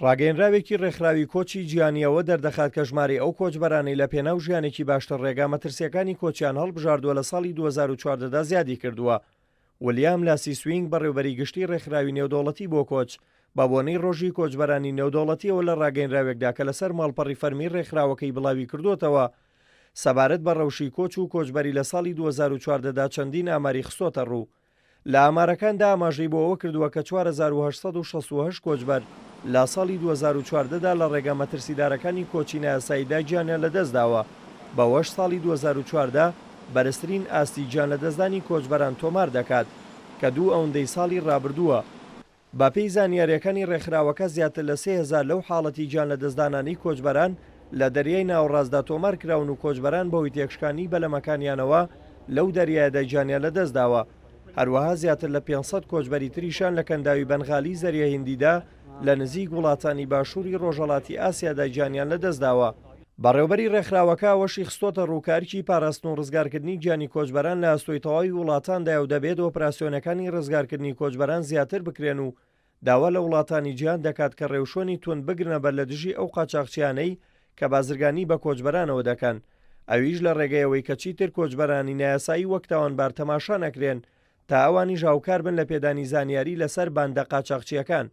ڕاگەیەنراوێکی ڕێکخراوی کۆچی جیهانی ئەوە دەردەخات کە ژمارەی ئەو کۆچبەرانەی لە پێناو ژیانێکی باشتر ڕێگا مەترسییەکانی کۆچیان هەڵبژاردووە لە ساڵی 2014 دا زیادی کردووە. ولیام لاسی سوینگ بەڕێوبەری گشتی ڕێکخراوی نێودەوڵەتی بۆ کۆچ بە بۆنەی ڕۆژی کۆچبەرانی نێودەوڵەتیەوە لە ڕاگەیەنراوێکدا کە لەسەر ماڵپەڕی فەرمی ڕێکخراوەکەی بڵاویکردووەتەوە سەبارەت بە ڕەوشی کۆچ و کۆچبەری لە ساڵی 2014 دا چەندین ئاماری خستۆتە ڕوو. لە ئامارەکاندا ئاماژەی بۆ ئەوە کردووە کە 4868 کۆچبەر لە ساڵی 2014 دا لە ڕێگا مەترسیدارەکانی کۆچی نایاساییدا گیانیان لەدەستداوە، بەوەش ساڵی 2014 بەرزترین ئاستی گیانلەدەستدانی کۆچبەران تۆمار دەکات کە دوو ئەوندەی ساڵی ڕابردووە. بەپێی زانیارییەکانی ڕێکخراوەکە زیاتر لە 3000 لەو حاڵەتی گیانلەدەستدانانەی کۆچبەران لە دەریای ناوەڕاستدا تۆمارکراون و کۆچبەران بەهۆی تێکشکانی بەلەمەکانیانەوە لەو دەریایەدا گیانیان لەدەستداوە. هەروەها زیاتر لە 500 کۆچبەری تریشیان لە کەنداوی بەنغالی زەریای هیندیدا لە نزیک وڵاتانی باشووری ڕۆژهەڵاتی ئاسیادا گیانیان لەدەستداوە. بەڕێوبەری ڕێکخراوەکە ئەوەشی خستۆتە ڕوو کە ئەرکی پاراستن و ڕزگارکردنی گیانی کۆچبەران لە ئەستۆی تەواوی وڵاتاندایە و دەبێت ئۆپراسیۆنەکانی ڕزگارکردنی کۆچبەران زیاتر بکرێن و داوا لە وڵاتانی جیهان دەکات کە ڕێوشوێنی توند بگرنە بەر لە دژی ئەو قاچاخچیانەی کە بازرگانی بە کۆچبەرانەوە دەکەن ئەویش لە ڕێگەی ئەوەی کە چیتر کۆچبەرانی نایاسایی وەک تاوانبار تەماشا نەکرێن تا ئەوانیش هاوکار بن لە پێدانی زانیاری لەسەر باندە قاچاخچییەکان.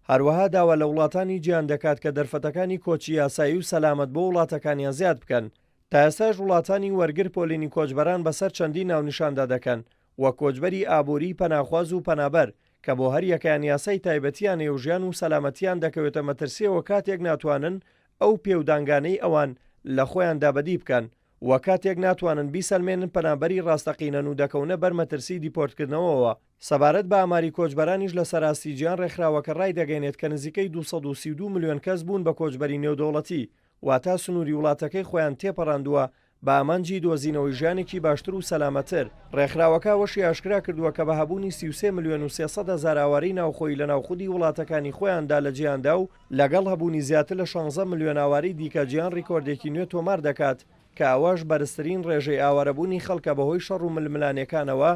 هەروەها داوا لە وڵاتانی جیهان دەکات کە دەرفەتەکانی کۆچی یاسایی و سەلامەت بۆ وڵاتەکانیان زیاد بکەن. تا ئێستاش وڵاتانی وەرگر پۆلینی کۆچبەران بەسەر چەندین ناونیشاندا دەکەن، وەک کۆچبەری ئابووری، پەناخواز و پەنابەر، کە بۆ هەریەکەیان یاسای تایبەتیان هەیە و ژیان و سەلامەتییان دەکەوێتە مەترسییەوە کاتێک ناتوانن ئەو پێودانگانەی ئەوان لە خۆیاندا بەدی بکەن و کاتێک ناتوانن بیسەلمێنن پەنابەری ڕاستەقینەن و دەکەونە بەر مەترسی دیپۆرتکردنەوەوە. سەبارەت بە ئاماری کۆچبەرانیش لەسەر ئاستی جیهان ڕێکخراوەکە ڕایدەگەینێت کە نزیکەی 232 ملیۆن کەس بوون بە کۆچبەری نێودەوڵەتی واتە سنووری وڵاتەکەی خۆیان تێپەڕاندووە بە ئامانجی دۆزینەوەی ژیانێکی باشتر و سەلامەتر. ڕێکخراوەکە ئەوەشی ئاشکرا کردووە کە بە هەبوونی 33 ملیۆن و 300 هەزار ئاوارەی ناوخۆیی لە ناوخودی وڵاتەکانی خۆیاندا لە جیهاندا و لەگەڵ هەبوونی زیاتر لە 16 ملیۆن ئاوارەی دیکە جیهان ڕیکۆردێکی نوێ تۆمار دەکات کە ئەوەش بەرزترین ڕێژەی ئاوارەبوونی خەڵکە بەهۆی شەڕ و ململانێکانەوە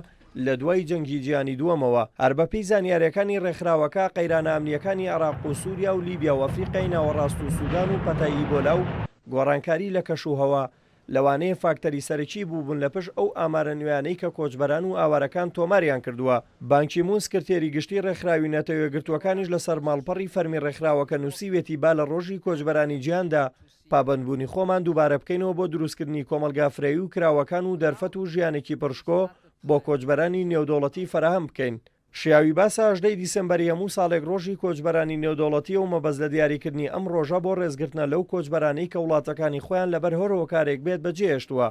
لە دوای جەنگی جیهانی دووەمەوە. هەر بەپێی زانیارییەکانی ڕێکخراوەکە، قەیرانە ئەمنییەکانی عێراق و سووریا و لیبیا و ئەفریقیای ناوەڕاست و سوودان و پەتای ئیبۆلا و گۆڕانکاری لە کەشوهەوا لەوانەیە فاکتەری سەرەکی بووبن لە پشت ئەو ئامارە نوێیانەی کە کۆچبەران و ئاوارەکان تۆماریان کردووە. بان کی مون سکرتێری گشتی ڕێکخراوی نەتەوەیەکگرتووەکانیش لەسەر ماڵپەڕی فەرمی ڕێکخراوەکە نووسیویەتی با لە ڕۆژی کۆچبەرانی جیهاندا پابەندبوونی خۆمان دووبارە بکەینەوە بۆ دروستکردنی کۆمەڵگا فرەیی و کراوەکان و دەرفەت و ژیانێکی پڕشکۆ بۆ کۆچبەرانی نێودەوڵەتی فەراهەم بکەین. شیاوی باسە 18 ی دیسەمبەری هەموو ساڵێک ڕۆژی کۆچبەرانی نێودەوڵەتییە و مەبەست لە دیاریکردنی ئەم ڕۆژە بۆ ڕێزگرتنە لەو کۆچبەرانەی کە وڵاتەکانی خۆیان لەبەر هەر هۆکارێک بێت بەجێهێشتووە.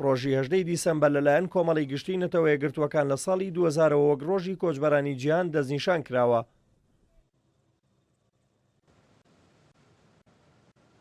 ڕۆژی 18 ی دیسەمبەر لەلایەن کۆمەڵی گشتیی نەتەوەیەکگرتووەکان لە ساڵی 2000 ەوە وەک ڕۆژی کۆچبەرانی جیهان دەستنیشان کراوە.